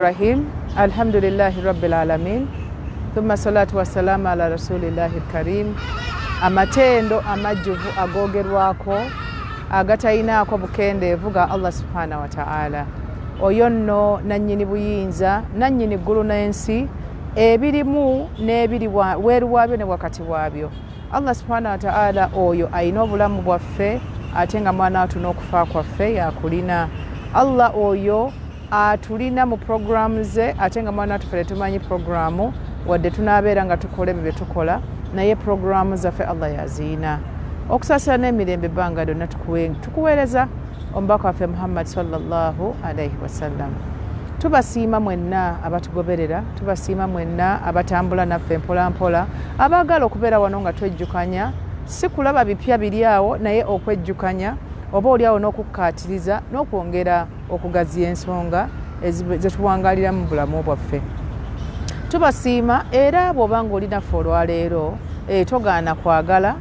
Rahim, alhamdulillahi rabbil alamin, thumma salatu wassalamu ala rasulillahi lkarim. Amatendo amajjuvu agoogerwako agatayinaako bukendeevu ga Allah subhanahu wataala. Oyo nno nannyini buyinza, nannyini ggulu n'ensi, ebirimu n'ebiri weeru waabyo ne wakati waabyo. Allah subhanahu wataala oyo ayina obulamu bwaffe, ate nga mwana watu n'okufa kwaffe yakulina. Allah oyo atulina mu puroguramu ze, ate nga mwana watu ffe tetumanyi puroguramu, wadde tunaabeera nga tukola ebyo bye tukola, naye puroguramu zaffe Allah yaziina. Okusaasira n'emirembe ebbanga lyonna tukuweereza omubaka waffe Muhammad sallallahu alaihi wasallam. Tubasiima mwenna abatugoberera, tubasiima mwenna abatambula naffe mpolampola, abaagala okubeera wano nga twejjukanya, si kulaba bipya biri awo, naye okwejjukanya oba oli awo n'okukkaatiriza n'okwongera okugaziya ensonga zetuwangalira mu bulamu bwaffe. Tubasiima era bw'oba nga oli naffe olwaleero, togaana kwagala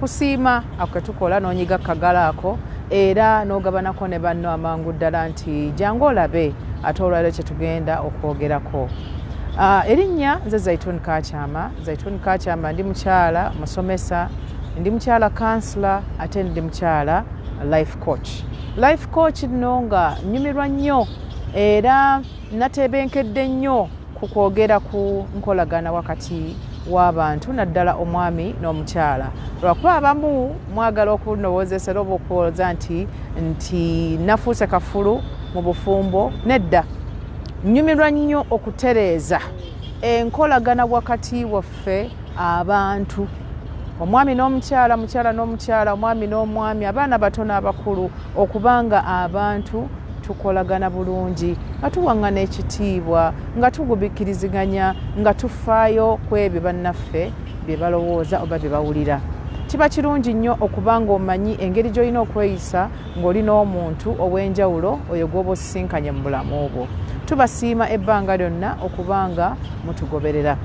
kusiima ako ketukola, n'onyiga kagala ako era n'ogabanako ne banno amangu ddala nti jangu olabe ate olwaleero kyetugenda okwogerako. Erinnya nze Zaitun Kakyama. Zaitun Kakyama, ndi mukyala musomesa, ndi mukyala counselor, ate ndi mukyala life coach. Life coach nno nga nnyumirwa nnyo era natebenkedde nnyo ku kwogera ku nkolagana wakati w'abantu, naddala omwami n'omukyala, lwakuba abamu mwagala okunowoozesa era oba okulowooza nti nafuuse kafulu mu bufumbo. Nedda, nnyumirwa nnyo okutereeza enkolagana wakati waffe abantu, omwami n'omukyala, mukyala n'omukyala, omwami n'omwami, abaana bato n'abakulu, okubanga abantu tukolagana bulungi, nga tuwaŋŋana ekitiibwa, nga tugumiikiriziganya, nga tufaayo ku ebyo bannaffe bye balowooza oba bye bawulira. Kiba kirungi nnyo okuba ng'omanyi engeri gy'olina okweyisa ng'oli n'omuntu ow'enjawulo oyo gw'oba osisinkanye mu bulamu bwo. Tubasiima ebbanga lyonna okuba nga mutugoberera.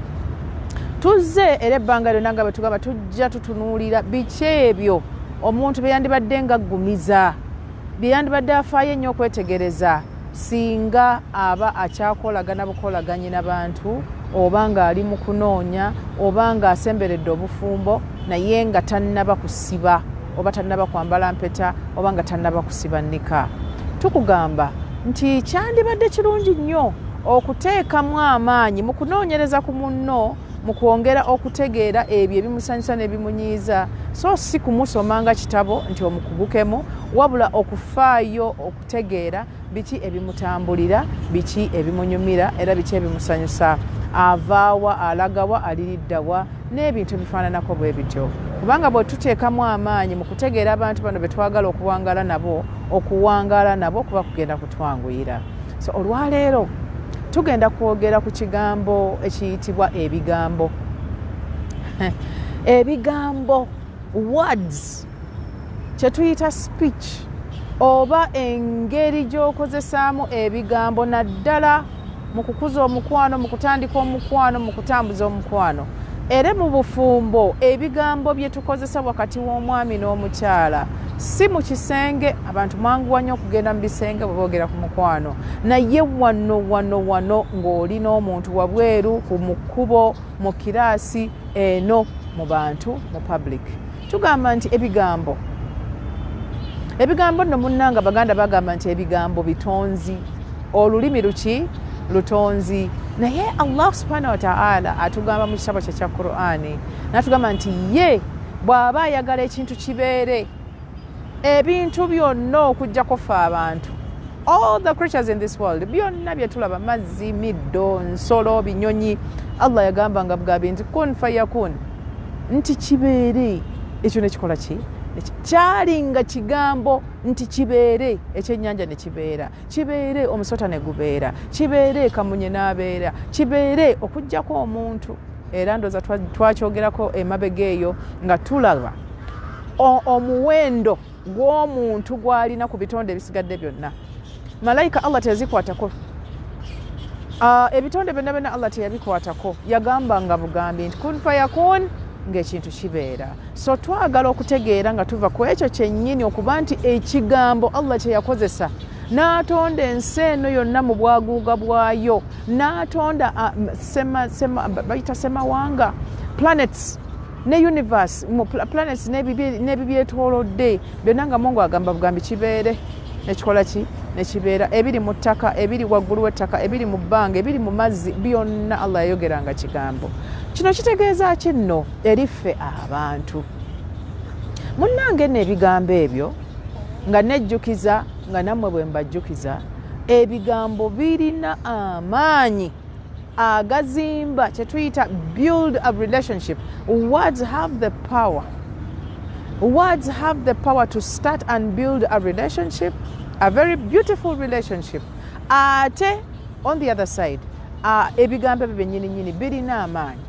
Tuzze era ebbanga lyonna nga bwe tugamba tujja tutunuulira biki ebyo omuntu bye yandibadde nga aggumiza, bye yandibadde afaayo ennyo okwetegereza singa aba akyakolagana bukolaganyi n'abantu, oba ng'ali mu kunoonya, oba ng'asemberedde obufumbo naye nga tannaba kusiba oba tannaba kwambala mpeta oba nga tannaba kusiba nnika. Tukugamba nti kyandibadde kirungi nnyo okuteekamu amaanyi mu kunoonyereza ku munno, mu kwongera okutegeera ebyo ebimusanyusa n'ebimunyiiza, so si kumusoma nga kitabo nti omukugukemu, wabula okufaayo okutegeera biki ebimutambulira, biki ebimunyumira, era biki ebimusanyusa, avaawa, alagawa, aliriddawa, n'ebintu ebifaananako bwe bityo. Kubanga bwe tuteekamu amaanyi mu kutegeera abantu bano be twagala okuwangaala nabo, okuwangaala nabo kuba kugenda kutwanguyira. So olwaleero tugenda kwogera ku kigambo ekiyitibwa ebigambo. Ebigambo, words, kyetuyita speech, oba engeri gy'okozesaamu ebigambo, naddala mu kukuza omukwano, mu kutandika omukwano, mu kutambuza omukwano, era mu bufumbo, ebigambo bye tukozesa wakati w'omwami n'omukyala, si mu kisenge. Abantu mwanguwa nnyo okugenda mu bisenge bwe boogera ku mukwano, naye wano wano wano ng'oli n'omuntu wabweru, ku mu kkubo, mu kiraasi eno, mu bantu, mu public, tugamba nti ebigambo, ebigambo nno munnanga Baganda bagamba nti ebigambo bitonzi, olulimi luki lutonzi. Naye Allah subhanahu wataala atugamba mu kitabo kye kya Qur'ani, natugamba nti ye bw'aba ayagala ekintu kibeere, ebintu byonna okugjako fe abantu, all the creatures in this world, byonna bye tulaba, mazzi, middo, nsolo, binyonyi, Allah yagamba nga bugabi nti kun fayakun, nti kibeere, ekyo nekikola ki? Kyali nga kigambo nti kibeere ekyennyanja ne kibeera, kibeere omusota ne gubeera, kibeere kamunye n'abeera, kibeere okugjako omuntu. Era ndooza twakyogerako emabega eyo nga tulaba omuwendo gw'omuntu gw'alina ku bitonde ebisigadde byonna. Malayika Allah teyazikwatako, ebitonde byonna byonna Allah teyabikwatako, yagamba nga bugambi nti kun fayakun, ng'ekintu kibeera. So twagala okutegeera nga tuva ku ekyo kyennyini okuba nti ekigambo Allah kye yakozesa N'atonda ensi eno yonna mu bwaguuga bwayo, n'atonda bayita semawanga, planets ne universe, mu planets n'ebibyetoolodde byonna, nga Mungu agamba bugambi, "Kibeere," nekikola ki? Nekibeera. Ebiri mu ttaka, ebiri waggulu w'ettaka, ebiri mu bbanga, ebiri mu mazzi, byonna Allah yayogeranga kigambo. Kino kitegeeza ki nno eriffe abantu? Munnange nno, ebigambo ebyo nga nejjukiza, nga nammwe bwe mbajjukiza, ebigambo birina amaanyi agazimba, kyetuyita build a relationship. Words have the power. Words have the power to start and build a relationship, a very beautiful relationship. Ate on the other side, ebigambo ebyo byennyini nyini birina amaanyi,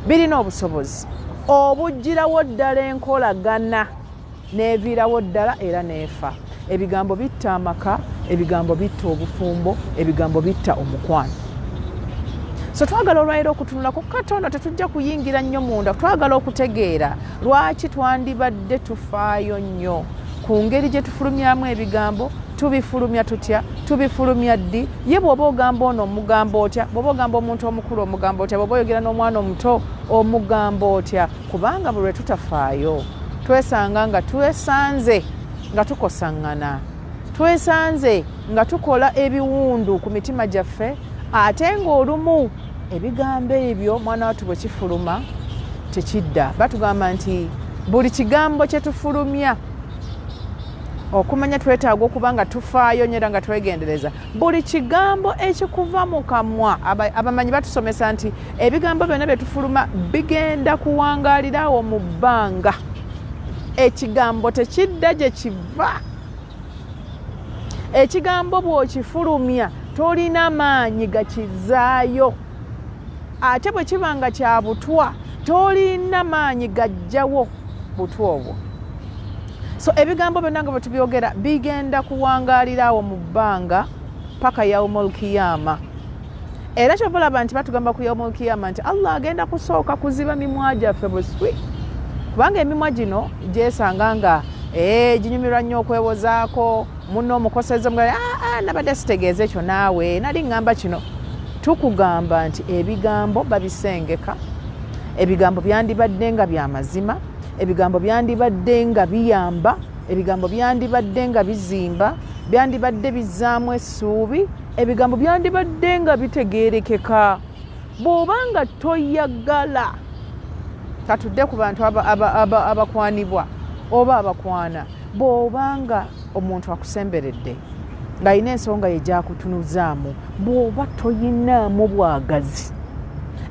birina obusobozi obugirawo ddala enkolagana n'eviirawo ddala era n'efa. Ebigambo bitta amaka, ebigambo bitta obufumbo, ebigambo bitta omukwano. So twagala olwaliro okutunulako katono, tetujja kuyingira nnyo munda. Twagala okutegeera lwaki twandibadde tufaayo nnyo ku ngeri gye tufulumyamu ebigambo. Tubifulumya tutya? Tubifulumya ddi? Ye bw'oba ogamba ono, omugamba otya? Bw'oba ogamba omuntu omukulu, omugamba otya? Bw'oba oyogera n'omwana omuto, omugamba otya? Kubanga buli lwe tutafaayo, twesanga nga twesanze nga tukosaŋŋana, twesanze nga tukola ebiwundu ku mitima gyaffe. Ate ng'olumu ebigambo ebyo, mwana wattu, bwe kifuluma tekidda. Batugamba nti buli kigambo kye tufulumya, okumanya twetaaga okuba nga tufaayo nnyo era nga twegendereza buli kigambo ekikuva mu kamwa. Abamanyi batusomesa nti ebigambo byonna bye tufuluma bigenda kuwangaalirawo mu bbanga. Ekigambo tekidda gye kiva. Ekigambo bw'okifulumya, tolina maanyi gakizaayo. Ate bwe kiba nga kya butwa, tolina maanyi gajjawo butwa obwo. So ebigambo byonna nga bwe tubyogera bigenda kuwangaalirawo mu bbanga paka yaumul kiyama. Era kyova olaba nti batugamba ku yaumul kiyama nti Allah agenda kusooka kuziba mimwa gyaffe buswi, kubanga emimwa gino gyesanga nga ginyumirwa nnyo okwewozaako. Munno omukoseza, "Ah, ah, nabadde sitegeeza ekyo, naawe nali ŋŋamba kino." Tukugamba nti ebigambo babisengeka. Ebigambo byandibadde nga bya mazima, ebigambo byandibadde nga biyamba, ebigambo byandibadde nga bizimba, byandibadde bizzaamu essuubi, ebigambo byandibadde nga bitegeerekeka. Bw'oba nga toyagala, katudde ku bantu abakwanibwa oba abakwana, bw'oba nga omuntu akusemberedde ng'alina ensonga ye gyakutunuzaamu, bw'oba toyinaamu bwagazi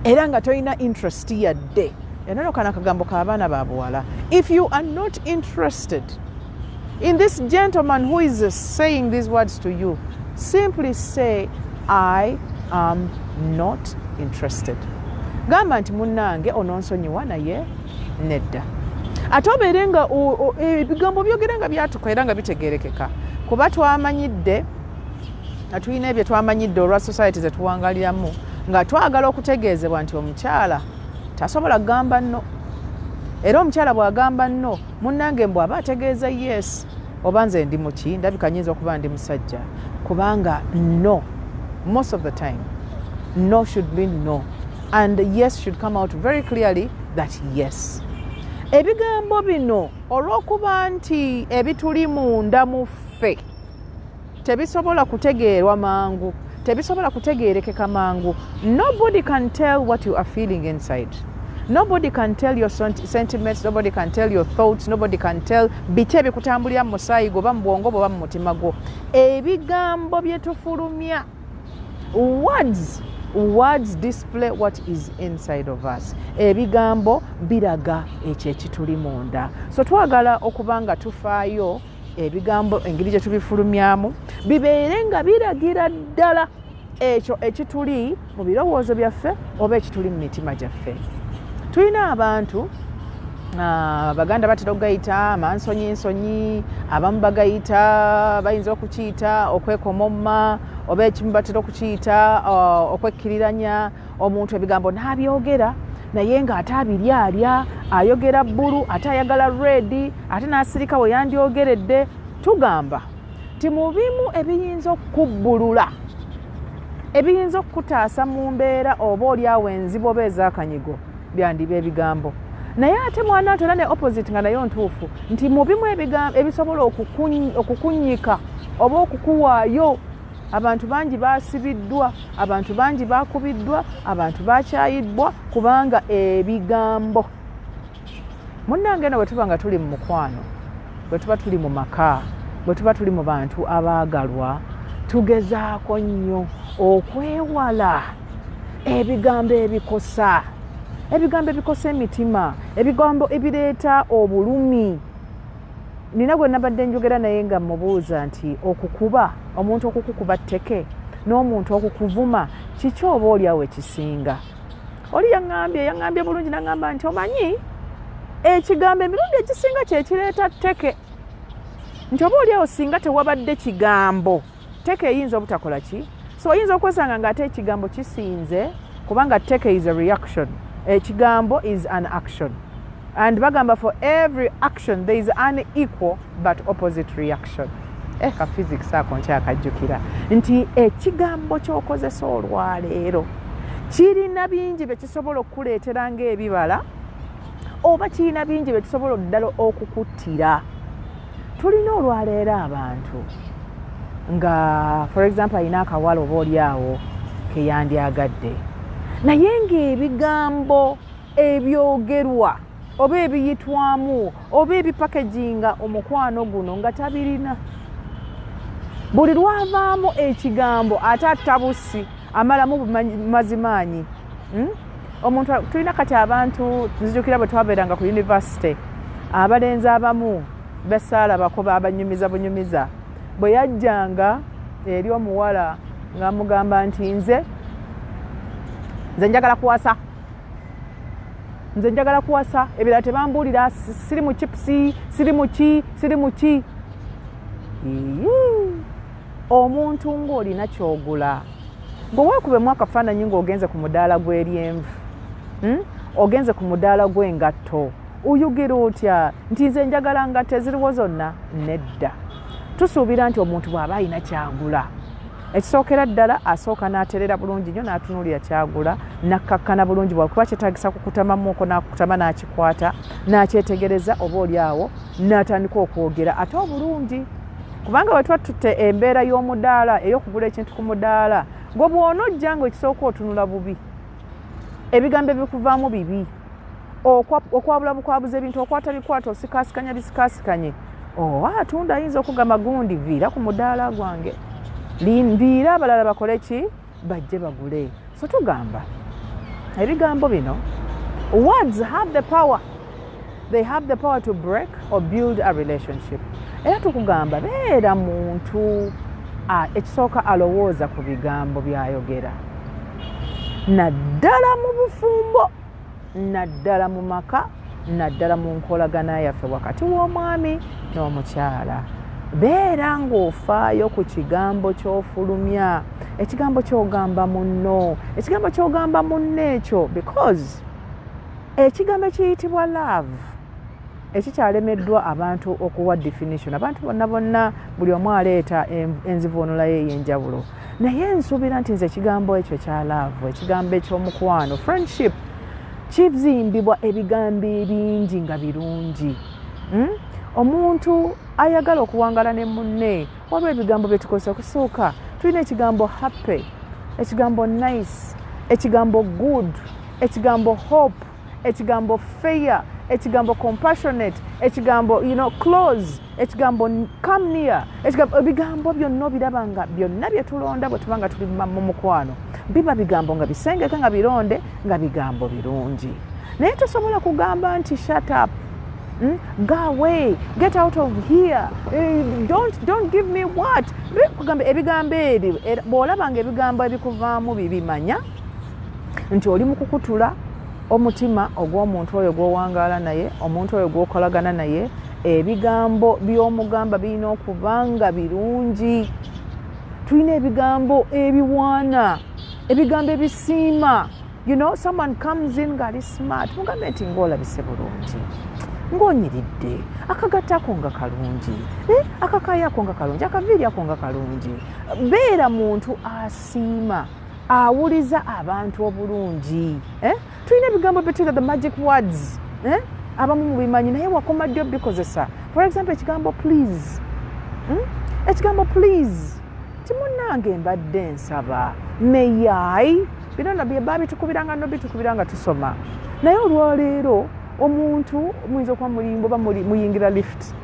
era nga toyina interest yadde enono, kana akagambo k'abaana ba buwala, if you are not interested in this gentleman who is saying these words to you, simply say, "I am not interested." Gamba nti, "Munnange, ononsonyiwa, naye nedda." Ate obeere nga ebigambo byogera nga byatuka era nga bitegerekeka, kuba twamanyidde nga tulina ebyo twamanyidde olwa society zetuwangaliramu, nga twagala okutegeezebwa nti omukyala tasobola kugamba no, era omukyala bw'agamba no, munnange, mbw aba ategeeza yes. Oba nze ndi muki? Ndabika nyinza okuba ndi musajja, kubanga no, most of the time, no should mean no and yes should come out very clearly that yes. Ebigambo bino, olw'okuba nti ebituli munda mu ffe tebisobola kutegeerwa mangu, tebisobola kutegeerekeka mangu. Nobody can tell what you are feeling inside. Nobody can tell your sentiments, nobody can tell your thoughts, nobody can tell biki ebikutambulira mu musaayi gwo, oba mu bwongo bwo, oba mu mutima gwo. Ebigambo bye tufulumya, words, words display what is inside of us. Ebigambo biraga ekyo ekituli munda. So twagala okuba nga tufaayo ebigambo engeri gye tubifulumyamu bibeere nga biragira ddala ekyo ekituli mu birowoozo byaffe oba ekituli mu mitima gyaffe. Tulina abantu, Abaganda batera okugayita amansonyinsonyi, abamu bagayita, bayinza okukiyita okwekomomma, oba ekimu batera okukiyita okwekkiriranya. Omuntu ebigambo n'abyogera, naye ng'ate abiryalya, ayogera blue, ate ayagala red, ate n'asirika we yandyogeredde. Tugamba nti Nti mu bimu ebiyinza okukubbulula, ebiyinza okukutaasa mu mbeera oba oliawo enzibu oba ez'akanyigo, byandiba ebigambo. Naye ate mwana nti era ne opposite nga nayo ntuufu, nti mu bimu ebisobola okukunyika oba okukuwaayo. Abantu bangi basibiddwa, abantu bangi bakubiddwa, abantu bakyayiddwa kubanga ebigambo. Munnange, eno bwe tuba nga tuli mu mukwano, bwe tuba tuli mu maka, bwe tuba tuli mu bantu abaagalwa, tugezaako nnyo okwewala ebigambo ebikosa, ebigambo ebikosa emitima, ebigambo ebireeta obulumi. Nina gwe nabadde njogera naye nga mubuuza nti okukuba omuntu, okukukuba tteke, n'omuntu okukuvuma, kiki oba oliawo ekisinga? Oli yaŋŋambye bulungi, naŋŋamba nti omanyi ekigambo emirundi egisinga kyekireeta tteke, nti oba oliawo singa tewabadde kigambo, tteke eyinza obutakola ki. So oyinza okwesanga nga ate ekigambo kisinze, kubanga tteke is a reaction, ekigambo is an action, and bagamba for every action there is an equal but opposite reaction. Ka physics ako nkyakajjukira, nti ekigambo ky'okozesa olwaleero kirina bingi bye kisobola okukuleetera ng'ebibala, oba kirina bingi bye kisobola ddala okukuttira. Tulina olwaleero abantu nga, for example, alina akawala oba oli awo keyandyagadde, naye ng'ebigambo ebyogerwa oba ebiyitwamu oba ebipackaginga omukwano guno nga tabirina. Buli lwavaamu ekigambo ate attabusi, amalamu mazimaanyi, Omuntu tulina kati abantu, nzijukira bwe twabeeranga ku university, abalenzi abamu besaalabako babanyumiza bunyumiza. Bwe yajjanga eri omuwala ng'amugamba nti nze njagala kuwasa, nze njagala kuwasa, ebirala tebambuulira, siri mu chipusi, siri mu ki, siri mu ki. Omuntu ng'olina kyogula, gwe weekubemu akafaananyi ng'ogenze ku mudaala gw'eryenvu, Ogenze ku mudaala gw'engatto, oyogera otya nti nze njagala ngatto eziriwo zonna? Nedda. Tusuubira nti omuntu bw'aba alina kyagula, ekisookera ddala asooka n'aterera bulungi nnyo, n'atunuulira kyagula, nakkakkana bulungi, bwakuba kyetaagisa kukutamamuuko, n'akutama, n'akikwata, n'akyetegereza, oba oli awo n'atandika okwogera ate obulungi. Kubanga bwe tuba tutte embeera y'omudaala, ey'okugula ekintu ku mudaala, gwe bw'onojja nga ekisooka otunula bubi, ebigambo ebikuvaamu bibi, okwabula bukwabuza ebintu, okwata bikwata, osikaasikanya bisikaasikanye, owa atunda ayinza okugamba, "Gundi, viira ku mudaala gwange, viira, abalala bakole ki, bajje bagule." So tugamba ebigambo bino, words have the power, they have the power to break or build a relationship. Era tukugamba beera muntu ekisooka alowooza ku bigambo byayogera, naddala mu bufumbo, naddala mu maka, naddala mu nkolagana yaffe wakati w'omwami n'omukyala. Beera ng'ofaayo ku kigambo ky'ofulumya, ekigambo ky'ogamba munno, ekigambo ky'ogamba munno ekyo, because ekigambo ekiyitibwa love ekikyalemeddwa abantu okuwa definition. Abantu bonna bonna, buli omu aleeta enzivuunula ye ey'enjawulo, naye nsuubira nti nze ekigambo ekyo ekya love, ekigambo eky'omukwano, friendship, kizimbibwa ebigambo ebingi nga birungi, Omuntu ayagala okuwangala ne munne, waliwo ebigambo bye tukozesa. Okusooka tulina ekigambo happy, ekigambo nice, ekigambo good, ekigambo hope, ekigambo fair, ekigambo compassionate, ekigambo close, ekigambo come near, ebigambo byonna obiraba nga byonna bye tulonda bwe tuba nga tuli mu mukwano biba bigambo nga bisengeke, nga bironde, nga bigambo birungi. Naye tosobola kugamba nti shut up, Go away, get out of here, don't give me what. Kugamba ebigambo ebyo, bw'olaba nga ebigambo ebikuvaamu bibimanya nti oli mu kukutula omutima ogw'omuntu oyo gw'owangaala naye, omuntu oyo gw'okolagana naye. Ebigambo by'omugamba birina okuba nga birungi. Tulina ebigambo ebiwaana, ebigambo ebisiima. Someone comes in ng'ali smart, mugambe nti ng'olabise bulungi. Ng'onyiridde, akagatta ako nga kalungi, akakaaya ako nga kalungi, akaviiri ako nga kalungi. Beera muntu asiima, awuliza abantu obulungi, eh? Tulina ebigambo byetuyita the magic words, eh? Abamu mubimanyi, naye wakoma ddi obikozesa? For example, ekigambo "please", Ekigambo "please", timunnange mbadde nsaba, "may I". Bino nno bye babitukubiranga, no bitukubira nga tusoma. Naye olwaleero omuntu muyinza okuba mulimbo oba muyingira lift.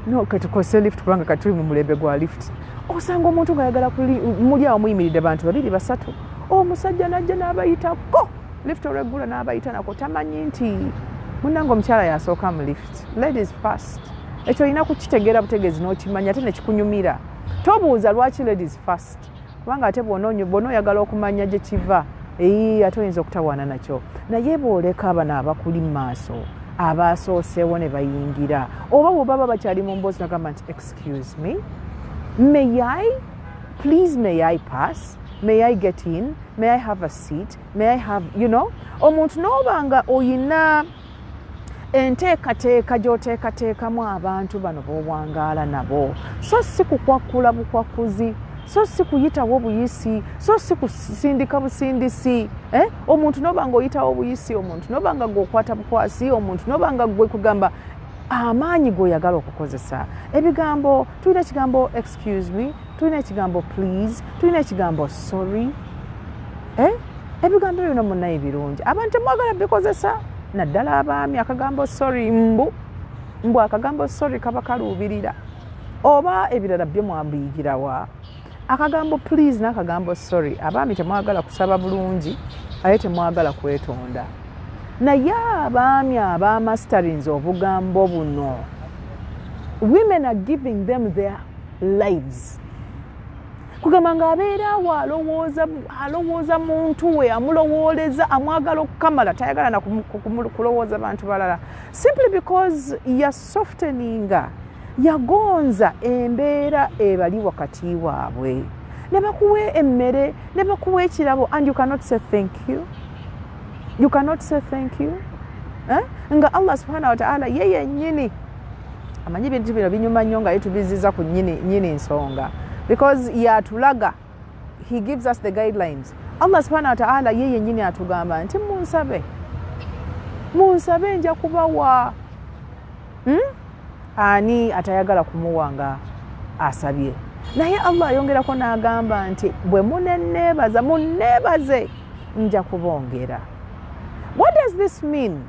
No katukozese lift kubanga kati tuli mu mulembe gwa lift. Osanga omuntu ng'ayagala muli awo muyimiridde bantu babiri, basatu, omusajja najja n'abayitako lift olweggula n'abayita nako. Tamanyi nti munnange omukyala yasooka mu lift. Ladies first. Ekyo olina kukitegeera butegeezi n'okimanya, ate nekikunyumira. Tobuuza lwaki ladies first, kubanga ate bw'ona oyagala okumanya gye kiva, eyi ate oyinza okutawaana nakyo. Naye bw'oleka bano abakuli mu maaso abasooseewo ne bayingira, oba bwe baba bakyali mu mboozi, nagamba nti, "Excuse me, may I please, may I pass, may I get in, may I have a seat, may I have omuntu n'oba nga oyina enteekateeka gy'oteekateekamu abantu bano b'owangaala nabo, so si kukwakula bukwakuzi, so si kuyitawo buyisi, so si kusindika busindisi, eh? Omuntu noba nga oyitawo buyisi, omuntu noba nga gweokwata bukwasi, omuntu noba nga gwe kugamba amaanyi g'oyagala okukozesa ebigambo. Tulina ekigambo "excuse me", tulina ekigambo "please", tulina ekigambo "sorry", eh? Ebigambo ebyo munnaye birungi, abantu temwagala bikozesa, naddala abaami. Akagambo "sorry", mbu mbu akagambo "sorry" kaba kaluubirira oba ebirala byo mwambiyigirawa. Akagambo "please" n'akagambo "sorry", abaami temwagala kusaba bulungi, aye temwagala kwetonda. Naye abaami abamasterinze obugambo buno, women are giving them their lives. Kugamba ng'abeera awo alowooza, alowooza muntu we, amulowooleza, amwagala okukamala, tayagala na kulowooza bantu balala, simply because yasofteninga, yagonza embeera ebali wakati waabwe. Ne bakuwa emmere, ne bakuwa ekirabo, and you cannot say thank you. You cannot say thank you, eh? Nga Allah subhanahu wataala ye yennyini amanyi ebintu bino binyuma nnyo nga ye tubiziza ku nyini nsonga, because yatulaga, he gives us the guidelines. Allah subhanahu wataala ye yennyini atugamba nti munsabe, munsabe, nja kubawa, Ani atayagala kumuwa nga asabye? Naye Allah ayongerako n'agamba nti bwe muneneebaza, munneebaze, nja kubongera. What does this mean?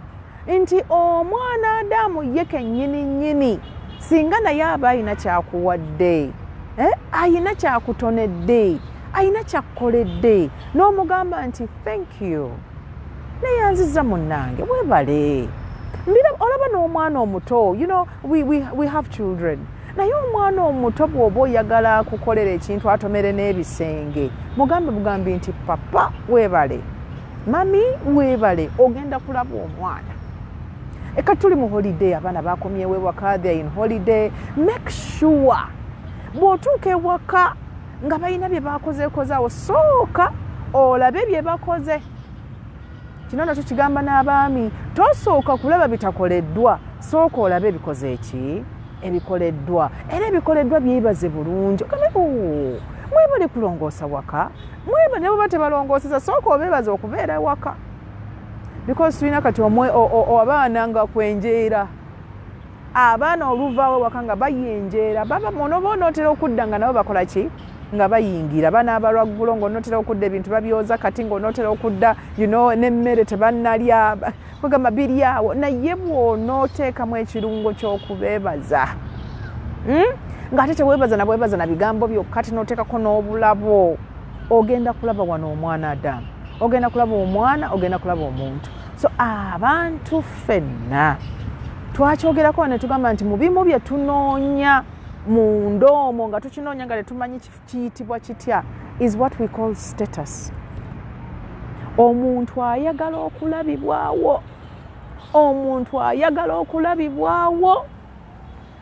Nti omwana Adamu ye kennyini nnyini singa naye aba ayina kyakuwadde, eh? Ayina kyakutonedde, ayina kyakkoledde, n'omugamba nti thank you, neyanziza munnange, webale. Olaba n'omwana omuto, we have children, naye omwana omuto bw'oba oyagala kukolera ekintu atomere n'ebisenge, mugambe bugambi nti papa weebale, mami weebale. Ogenda kulaba omwana eka, tuli mu holiday, abaana bakomyewo ewaka, they in holiday. Make sure bw'otuuka ewaka nga balina bye bakozeekozaawo, sooka olabe bye bakoze. Kino nakyo kigamba n'abaami, tosooka kulaba bitakoleddwa, sooka olabe ebikoze eki ebikoleddwa. Era ebikoleddwa byebaze bulungi, ogambe, "Mwebale kulongoosa waka, mwebale." Ne baba tebalongooseza, sooka obeebaze okubeera ewaka, because tulina kati abaana nga kwenjeera. Abaana oluvaawo ewaka nga bayenjeera, baba onoba onootera okudda nga nabo bakola ki? Nga bayingira. Banaaba lwaggulo, ng'onootera okudda ebintu babyoza kati, ng'onootera okudda n'emmere tebannalya, kwegamba biri awo. Naye bw'onooteekamu ekirungo ky'okubeebaza, Ng'ate teweebaza na bwebaza na bigambo byokka, ti n'oteekako n'obulabo, ogenda kulaba wano omwana Adamu, ogenda kulaba omwana, ogenda kulaba omuntu. So abantu ffenna twakyogerako ne tugamba nti mu bimu bye tunoonya mu ndoomo, nga tukinoonya nga tetumanyi kiyitibwa kitya, is what we call status. Omuntu ayagala okulabibwawo, omuntu ayagala okulabibwawo,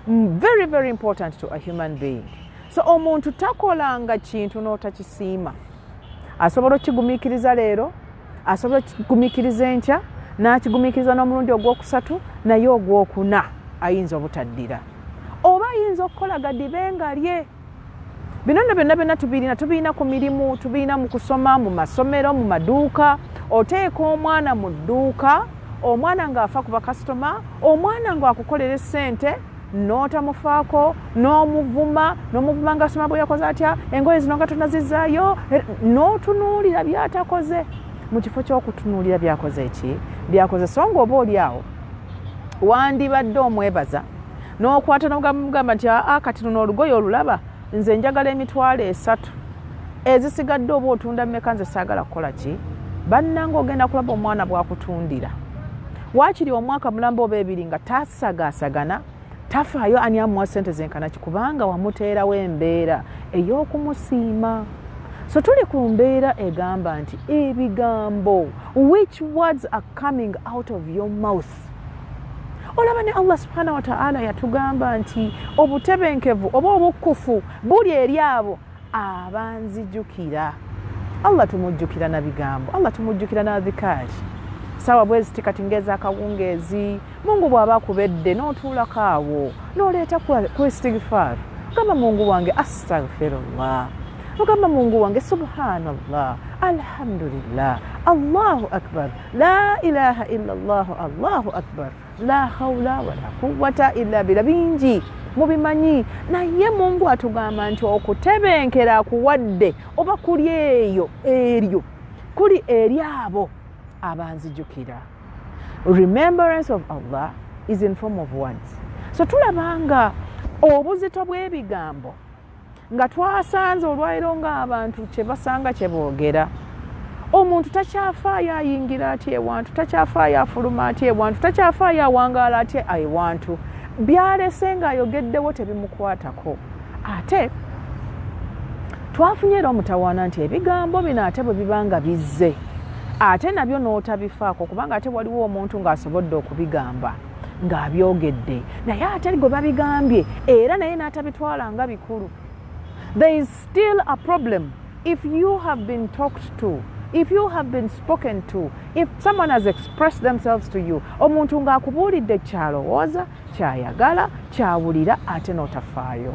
very very important to a human being. So omuntu takolanga kintu n'otakisiima. Asobola okukigumiikiriza leero, asobola okukigumiikiriza enkya, N'akigumiikiriza n'omulundi ogwokusatu, naye ogwokuna ayinza obutaddira oba ayinza okukola gadibe nga lye. Bino nno byonna byonna tubirina, tubirina ku mirimu, tubirina mu kusoma, mu masomero, mu maduuka. Oteeka omwana mu dduuka, omwana ng'afa ku bakasitoma, omwana ng'akukolera essente, n'otamufaako, n'omuvuma, n'omuvuma ng'asoma bwe yakoze atya, engoye zino nga tonazizaayo, n'otunuulira by'atakoze mu kifo ky'okutunuulira byakoze eki byakoze. So nga oba oli awo wandibadde omwebaza n'okwata n'omugamba nti, "Aa, kati luno olugoye olulaba, nze njagala 30,000, ezisigadde oba otunda mmeka, nze saagala kukola ki." Bannanga, ogenda kulaba omwana bw'akutundira waakiri omwaka mulamba oba 2 nga tasagaasagana, tafaayo ani amuwa sente zenkanaki, kubanga wamuteerawo embeera ey'okumusiima. So tuli ku mbeera egamba nti ebigambo, which words are coming out of your mouth? Olaba ne Allah subhanahu wataala yatugamba nti obutebenkevu oba obukkufu buli eri abo abanzijukira. Allah tumujjukira na bigambo, Allah tumujjukira na dhikaari. Saawa bweziti kati ngeza akawungeezi, Mungu bw'aba akubedde n'otuulako awo n'oleeta ku istighfar, ogamba, "Mungu wange, astaghfirullah," ogamba, "Mungu wange, subhanallah, alhamdulillah, Allahu akbar, la ilaha illa Llahu, Allahu akbar, la haula wala quwata illa billah." Bingi mubimanyi, naye Mungu atugamba nti okutebenkera akuwadde oba kuli eyo eryo kuli eri abo abanzijukira. Remembrance of Allah is in form of words. So tulaba nga obuzito bw'ebigambo nga twasanze olwaliro ng'abantu kyebasanga kyeboogera. Omuntu takyafaayo ayingira atya ewantu, takyafaayo afuluma atya ewantu, takyafaayo awangaala atya ewantu, byalese ng'ayogeddewo tebimukwatako. Ate twafunye era omutawaana nti ebigambo bino ate bwe biba nga bizze, ate nabyo n'otabifaako, kubanga ate waliwo omuntu ng'asobodde okubigamba ng'abyogedde, naye ate gwe babigambye era naye n'atabitwala nga bikulu. There is still a problem if you have been talked to, if you have been spoken to, if someone has expressed themselves to you, omuntu ng'akubuulidde kyalowooza, kyayagala, kyawulira, ate n'otafaayo.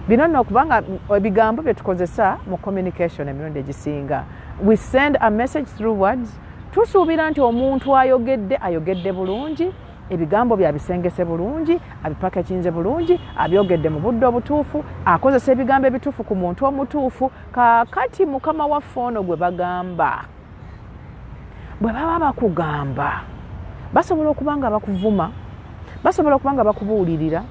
Bino nno okubanga ebigambo bye tukozesa mu communication, emirundi egisinga we send a message through words. Tusuubira nti omuntu ayogedde, ayogedde bulungi, ebigambo byabisengese bulungi, abipakekinze bulungi, abyogedde mu budde obutuufu, akozesa ebigambo ebituufu ku muntu omutuufu. Kaakati mukama waffe ono gwe bagamba, bwe baba bakugamba, basobola okuba nga bakuvuma, basobola okuba nga bakubuulirira,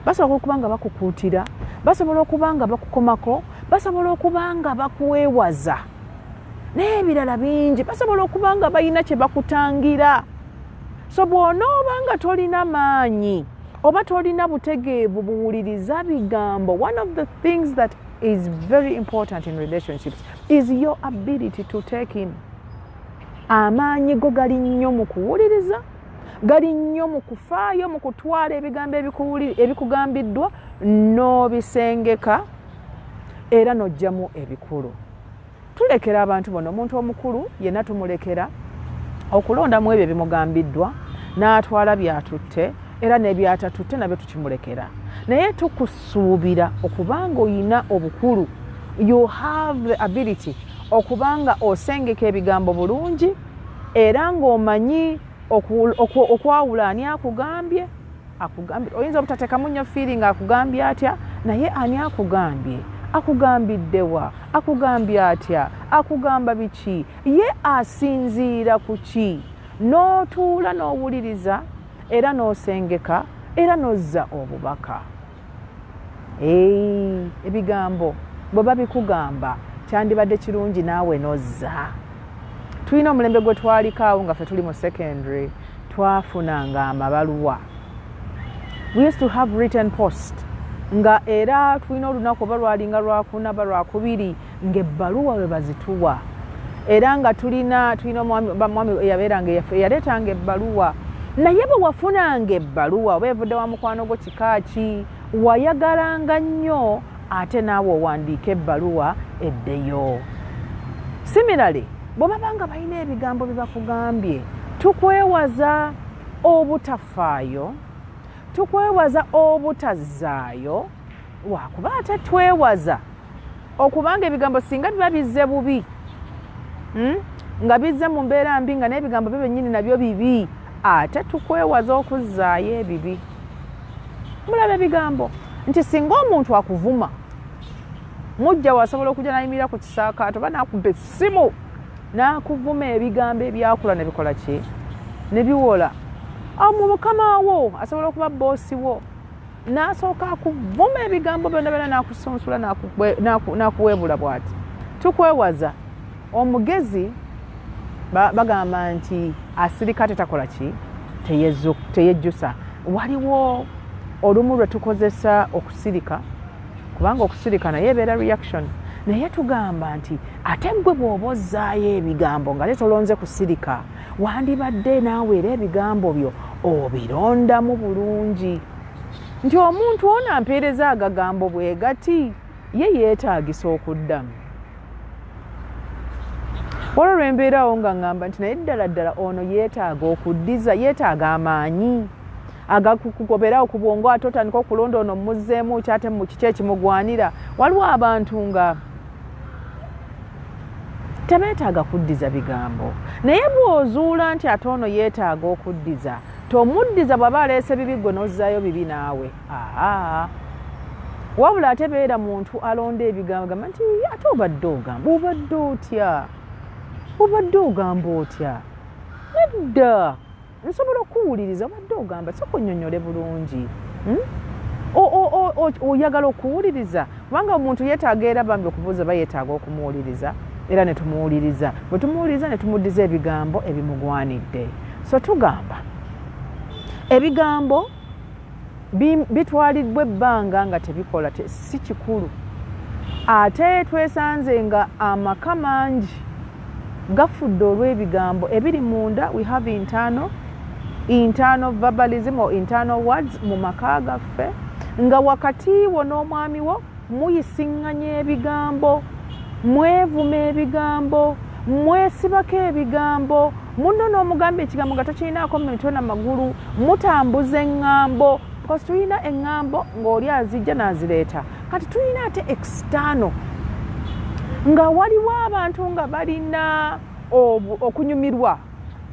basobola okuba nga bakukuutira, basobola okuba nga bakukomako, basobola okuba nga bakuweewaza n'ebirala bingi, basobola okuba nga balina kye bakutangira. So bw'onooba nga tolina maanyi oba tolina butegeevu buwuliriza bigambo, one of the things that is very important in relationships is your ability to take in. Amaanyi go gali nnyo mu kuwuliriza, gali nnyo mu kufaayo, mu kutwala ebigambo ebikugambiddwa n'obisengeka era n'ojjamu ebikulu. Tulekera abantu bonna, omuntu omukulu yenna tumulekera okulondamu ebyo ebimugambiddwa n'atwala byatutte, era n'ebyatatutte nabyo tukimulekera. Naye tukusuubira okubanga oyina obukulu, you have the ability okubanga osengeka ebigambo bulungi era ng'omanyi okwawula ani akugambye. Akugambye, oyinza obutateekamu nnyo feeling akugambye atya, naye ani akugambye, akugambiddewa, akugambye atya, akugamba biki, ye asinziira ku ki, n'otuula n'owuliriza era n'osengeka era n'ozza obubaka. Ebigambo bwe babikugamba, kyandibadde kirungi naawe n'ozza. Tulina omulembe gwe twaliko awo nga ffe tuli mu secondary, twafunanga amabaluwa. We used to have written post, nga era tulina olunaku oba lwalinga lwakuna ba lwakubiri ng'ebbaluwa we bazituwa, era nga tulina omwami yabeeranga yaleetanga ebbaluwa. Naye bwe wafunanga ebbaluwa oba evudde wa mukwano gwo kika ki, wayagalanga nnyo ate naawe owandiika ebbaluwa eddeyo. Similarly, bwe baba nga balina ebigambo bye bakugambye, Tukwewaza obutafaayo, tukwewaza obutazzaayo, lwakuba ate twewaza okubanga ebigambo singa biba bizze bubi, Nga bizze mu mbeera mbi, nga n'ebigambo byo byennyini nabyo bibi, ate tukwewaza okuzzaayo ebibi. Mulaba ebigambo nti singa omuntu akuvuma, mujja wasobola okujja n'ayimirira ku kisaakaato oba n'akuba essimu n'akuvuma ebigambo ebyakula ne bikola ki, ne biwola. Awo mu mukama wo asobola okuba boosi wo, n'asooka akuvuma ebigambo byonna byonna, n'akusunsula, n'akuweebula bw'ati. Tukwewaza. Omugezi bagamba nti asirika tetakola ki, teyejjusa. Waliwo olumu lwe tukozesa okusirika, kubanga okusirika naye ebeera reaction, naye tugamba nti ate ggwe bw'oba ozzaayo ebigambo nga tolonze kusirika, wandibadde naawe era ebigambo byo obirondamu bulungi, nti omuntu ono ampeereza agagambo bwe gati, ye yeetaagisa okuddamu. Waliwo lwembeerawo nga ŋŋamba nti naye ddala ddala ono yeetaaga okuddiza, yeetaaga amaanyi agakukoberawo ku bwongo, ate otandika okulonda ono muzzeemu ki, ate mu kiki ekimugwanira. Waliwo abantu nga tebeetaaga kuddiza bigambo, naye bw'ozuula nti ate ono yeetaaga okuddiza, tomuddiza. Bw'aba aleese bibi, gwe n'ozzaayo bibi naawe. Aa, wabula ate beera muntu alonda ebigambo, gamba nti ate obadde ogamba, obadde otya, obadde ogamba otya, nedda nsobola okuwuliriza, obadde ogamba, sooka onnyonnyole bulungi, Oyagala okuwuliriza, kubanga omuntu yeetaaga era bambi okubuuza oba yeetaaga okumuwuliriza, era ne tumuwuliriza. Bwe tumuwuliriza ne tumuddiza ebigambo ebimugwanidde. So tugamba ebigambo bitwaliddwa ebbanga nga tebikola, si kikulu. Ate twesanze nga amaka mangi gafudde olw'ebigambo ebiri munda. We have internal verbalism or internal words mu maka gaffe, nga wakati wo n'omwami wo muyisiŋŋanya ebigambo, mwevuma ebigambo, mwesibako ebigambo, munno n'omugamba ekigambo nga tokirinaako mitwe na magulu, mutambuza eŋŋambo, because tulina eŋŋambo ng'oli azijja n'azireeta. Kati tulina ate external, nga waliwo abantu nga balina okunyumirwa,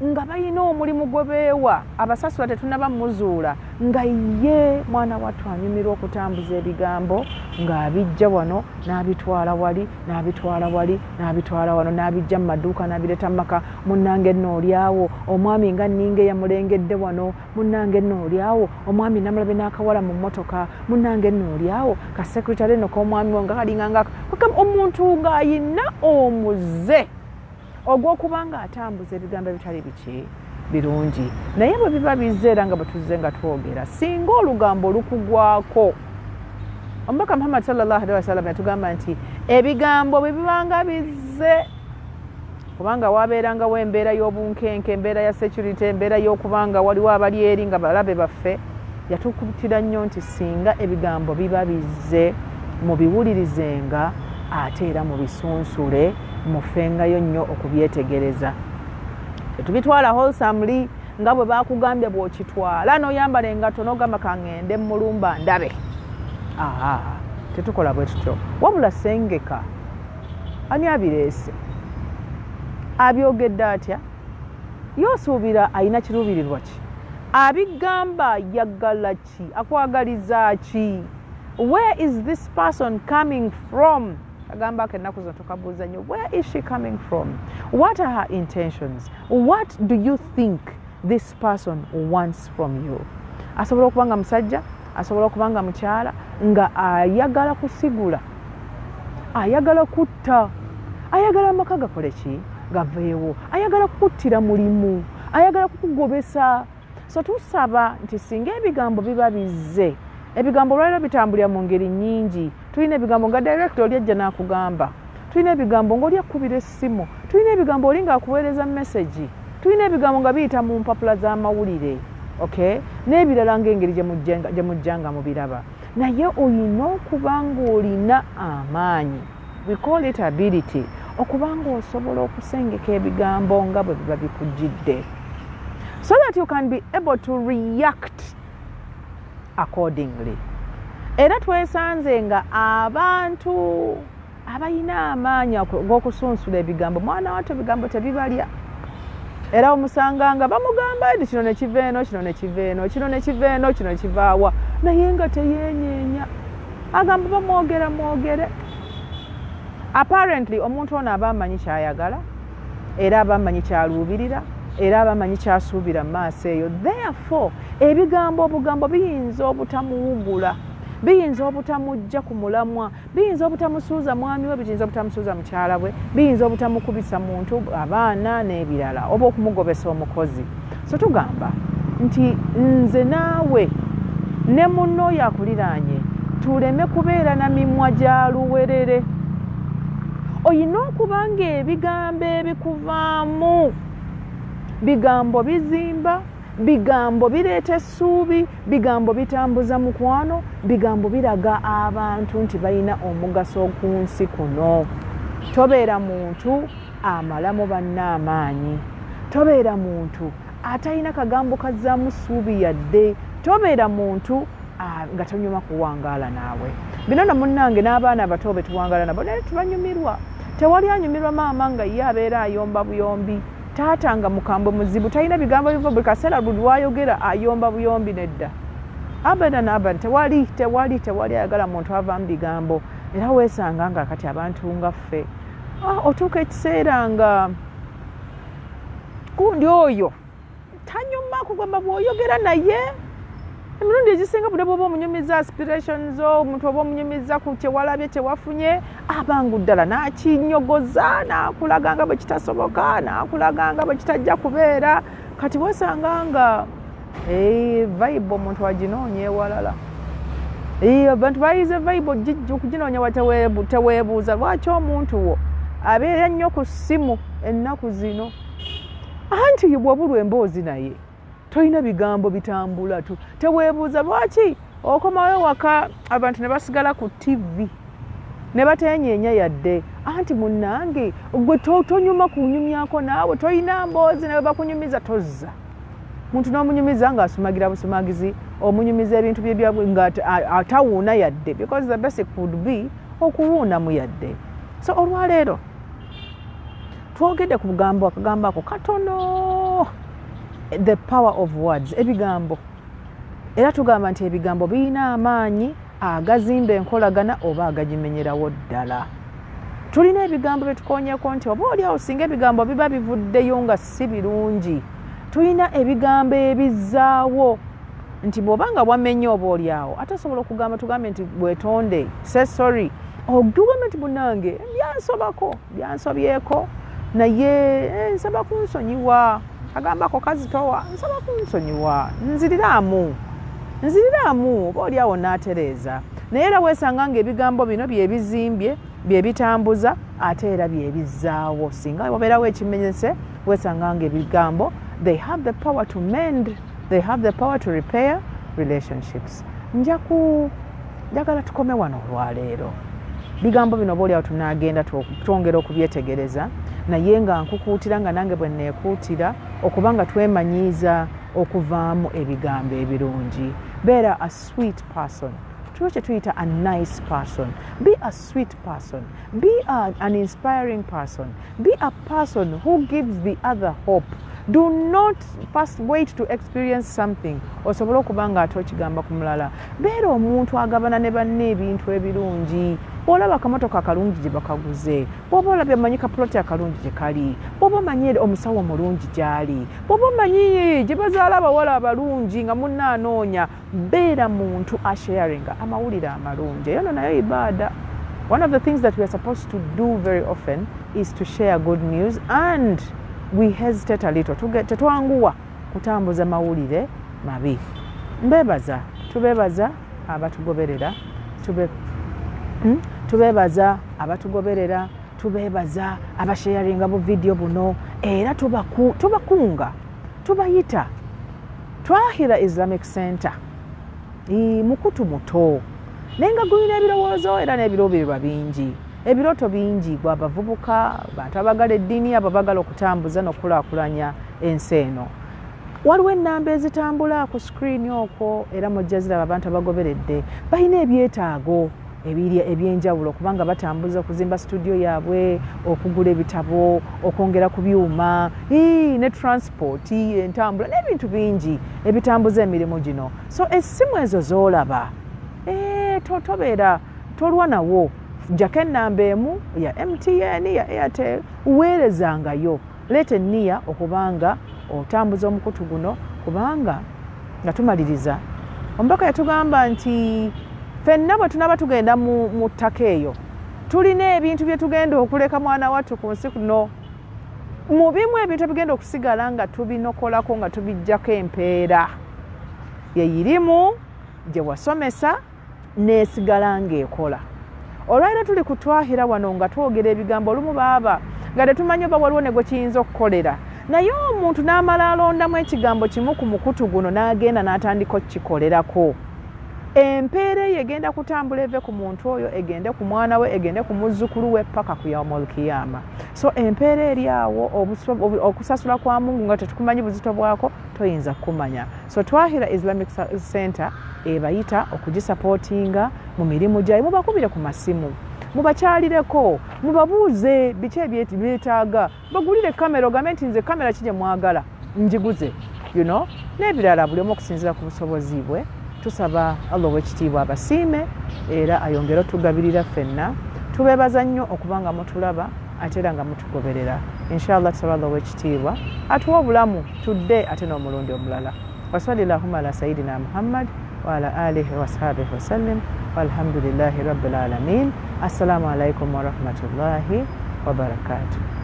nga balina omulimu gwe beewa, abasasula tetunaba muzuula, nga ye mwana wattu anyumirwa okutambuza ebigambo, ng'abijja wano n'abitwala wali, n'abitwala wali, n'abitwala wano, n'abijja mu maduuka, n'abireeta mu maka. Munnange nno oliawo omwami nga nninga eyamulengedde wano, munnange nno oliawo omwami namulabe n'akawala mu mmotoka, munnange nno oliawo ka secretary nno k'omwami wo nga kalinganga omuntu ng'ayina omuze ogw'okuba nga atambuza ebigambo ebitali biki birungi. Naye bwe biba bizze, era nga bwe tuzze nga twogera, singa olugambo lukugwako, Omubaka Muhammad sallallahu alaihi wasallam yatugamba nti ebigambo bwe bibanga bizze, kubanga wabeerangawo embeera y'obunkenke, embeera ya security, embeera y'okubanga waliwo abali eri nga balabe baffe, yatukutira nnyo nti singa ebigambo biba bizze, mubiwulirizenga ate era mubisunsule, mufengayo nnyo okubyetegereza. Tetubitwala wholesomely nga bwe bakugambye bw'okitwala n'oyambala engatto n'ogamba kaŋŋende mulumba ndabe. Aa, tetukola bwe tutyo, wabula sengeka ani abireese, abyogedde atya, ye osuubira alina kiruubirirwa ki, abigamba yagala ki, akwagaliza ki, where is this person coming from? Agamba ako ennaku zino tukabuuza nnyo, where is she coming from, what are her intentions, what do you think this person wants from you? Asobola okuba nga musajja, asobola okuba nga mukyala, nga ayagala kusigula, ayagala kutta, ayagala amaka gakole ki, gaveewo, ayagala kukuttira mulimu, ayagala kukugobesa. So tusaba nti singa ebigambo biba bizze, ebigambo olwaliro bitambulira mu ngeri nnyingi. Tulina ebigambo nga direct oli ajja n'akugamba, tulina ebigambo ng'oli akkubira essimu, tulina ebigambo oli ng'akuweereza message, tulina ebigambo nga biyita mu mpapula z'amawulire, okay, n'ebirala ng'engeri gye mujja nga mubiraba. Naye olina okuba ng'olina amaanyi, we call it ability, okuba ng'osobola okusengeka ebigambo nga bwe biba bikujjidde. so that you can be able to react accordingly. Era twesanze nga abantu abalina amaanyi g'okusunsula ebigambo, mwana wattu ebigambo tebibalya. Era omusanga nga bamugamba nti kino ne kiva eno, kino ne kiva eno, kino ne kiva eno, kino ne kivaawa, naye nga teyeenyeenya, agamba bamwogera mwogere. Apparently omuntu ono aba amanyi kyayagala, era aba amanyi kyaluubirira, era aba amanyi kyasuubira mu maaso eyo. Therefore ebigambo obugambo biyinza obutamuwugula, biyinza obutamujja ku mulamwa, biyinza obutamusuuza mwami we, biyinza obutamusuuza mukyala bwe, biyinza obutamukubisa muntu, abaana n'ebirala, oba okumugobesa omukozi. So tugamba nti nze naawe ne munno oyo akuliraanye tuleme kubeera na mimwa gya luwerere. Oyina okuba ng'ebigambo ebikuvaamu bigambo bizimba, bigambo bireeta essuubi, bigambo bitambuza mukwano, bigambo biraga abantu nti balina omugaso ku nsi kuno. Tobeera muntu amalamu banna amaanyi, tobeera muntu atalina kagambo kazzaamu ssuubi yadde, tobeera muntu nga tonyuma kuwangaala naawe. Bino no munnange n'abaana abato be tuwangaala nabo naye tubanyumirwa. Tewali anyumirwa maama nga ye abeera ayomba buyombi, taata nga mukambwe muzibu, talina bigambo biva, buli kaseera buli lwayogera ayomba buyombi. Nedda, abadan abadan, tewali tewali tewali ayagala muntu ava mu bigambo. Era weesanga nga kati abantu nga ffe, otuuka ekiseera nga gundi oyo tanyuma kugamba bw'oyogera naye emirundi egisinga, bude bwoba omunyumiza aspirations, omuntu oba omunyumiza ku kyewalabye kyewafunye, abangu ddala n'akinyogoza, n'akulaga nga bwe kitasoboka, n'akulaga nga bwe kitajja kubeera. Kati wesanga nga vibe omuntu aginoonya ewalala. Abantu bayize vibe okuginoonya. Teweebuuza lwaki omuntu wo abeera nnyo ku ssimu ennaku zino? Anti bw'obulwa emboozi naye tolina bigambo bitambula. Teweebuuza lwaki okomawo waka abantu ne basigala ku TV ne batenyeenya yadde? Anti munnange gwe tonyuma kunyumyako naawe, tolina mboozi nawe, bakunyumiza tozza. Muntu n'omunyumiza ng'asumagira busumagizi, omunyumiza ebintu bye nga atawuuna yadde, because the basic would be okuwuunamu yadde. So olwaleero twogedde ku bugambo, akagambo ako katono, the power of words, ebigambo. Era tugamba nti ebigambo birina amaanyi agazimba enkolagana oba agagimenyerawo ddala. Tulina ebigambo byetukonyeko nti oba oliawo singa ebigambo biba bivuddeyo nga si birungi, tulina ebigambo ebizzaawo nti bw'oba nga wamenye oba oliawo ate osobola okugamba, tugambe nti bwetonde, say sorry, otugambe nti munange byansobako, byansobyeko, naye nsaba kunsonyiwa. Agambako kazitowa, nsaba kunsonyiwa, nziriraamu, nziriraamu, oba oliawo naatereeza. Naye era weesanga nga ebigambo bino byebizimbye, byebitambuza, ate era byebizzaawo singa wabeerawo ekimenyese. Weesanga nga ebigambo, they have the power to mend, they have the power to repair relationships. Njaku njagala tukome wano olwaleero. Bigambo bino oba oliawo tunaagenda twongera okubyetegereza, naye nga nkukuutira nga nange bwe neekuutira okuba nga twemanyiiza okuvaamu ebigambo ebirungi. Beera a sweet person, tuba kye tuyita a nice person. Be a sweet person, be an inspiring person, be a person who gives the other hope. Do not first wait to experience something osobole okuba nga ate okigamba ku mulala. Beera omuntu agabana ne banne ebintu ebirungi. Bw'olaba akamotoka akalungi gye bakaguze, bw'oba olabye omanyi kapuloti akalungi gye kali, bw'oba omanyi omusawo omulungi gy'ali, bw'oba omanyi gye bazaala abawala abalungi nga munnaanoonya, beera muntu asharinga amawulire amalungi. Eyo no nayo ibaada. One of the things that we are supposed to do very often is to share good news, and we hesitate a little. Tetwanguwa kutambuza mawulire mabi. Mbebaza, tubebaza abatugoberera, Tubebaza abatugoberera, tubebaza abasharinga bu vidiyo buno, era tubakunga, tubayita Twahira Islamic Center. Mukutu muto naye nga gulina ebirowoozo era n'ebiruubirirwa bingi, ebirooto bingi, gwe abavubuka, bantu abagala eddiini, abo abagala okutambuza n'okukulaakulanya ensi eno. Waliwo ennamba ezitambula ku screen okwo, era mujja ziraba. Abantu abagoberedde balina ebyetaago ebiri ebyenjawulo, kubanga batambuza okuzimba studio yaabwe, okugula ebitabo, okwongera ku byuma, ne transport, entambula n'ebintu bingi ebitambuza emirimu gino. So essimu ezo z'olaba, tobeera tolwa nawo, jjako ennamba emu ya MTN, ya Airtel, weerezangayo, leeta enniya okubanga otambuza omukutu guno. Kubanga nga tumaliriza, omubaka yatugamba nti ffenna bwe tunaaba tugenda mu ttaka eyo, tulina ebintu bye tugenda okuleka mwana wattu ku nsi kuno. Mu bimu ebintu ebigenda okusigala nga tubinokolako, nga tubijjako empeera, yeyirimu gye wasomesa n'esigala ng'ekola. Olwaliro tuli ku Twahira wano nga twogera ebigambo olumu baaba nga tetumanyi oba waliwo ne gwe kiyinza okukolera, naye omuntu n'amala alondamu ekigambo kimu ku mukutu guno n'agenda n'atandika okukikolerako. Empeera eyo egenda kutambula eve ku muntu oyo, egende ku mwana we, egende ku muzzukulu we, paka ku yaumul kiyama. So empeera eri awo, okusasula kwa Mungu nga tetukumanyi buzito bwako, toyinza kukumanya. So Twahira Islamic Center ebayita okugisupportinga mu mirimu gyayo. Mubakubire ku masimu, mubakyalireko, mubabuuze biki ebyetaaga, bagulire kamera, ogambe nti nze kamera ki gye mwagala njiguze, n'ebirala, buli omu okusinziira ku busobozi bwe. Tusaba Allah ow'ekitiibwa abasiime era ayongere otugabirira ffenna. Tubeebaza nnyo okuba nga mutulaba ate era nga mutugoberera. Inshallah, tusaba Allah ow'ekitiibwa atuwe obulamu tudde ate n'omulundi omulala. Wasali llahuma ala sayidina Muhammad wa ala alihi washabihi wasallim, walhamdulillahi rabbil alamin. Assalamu alaikum warahmatullahi wabarakatuh.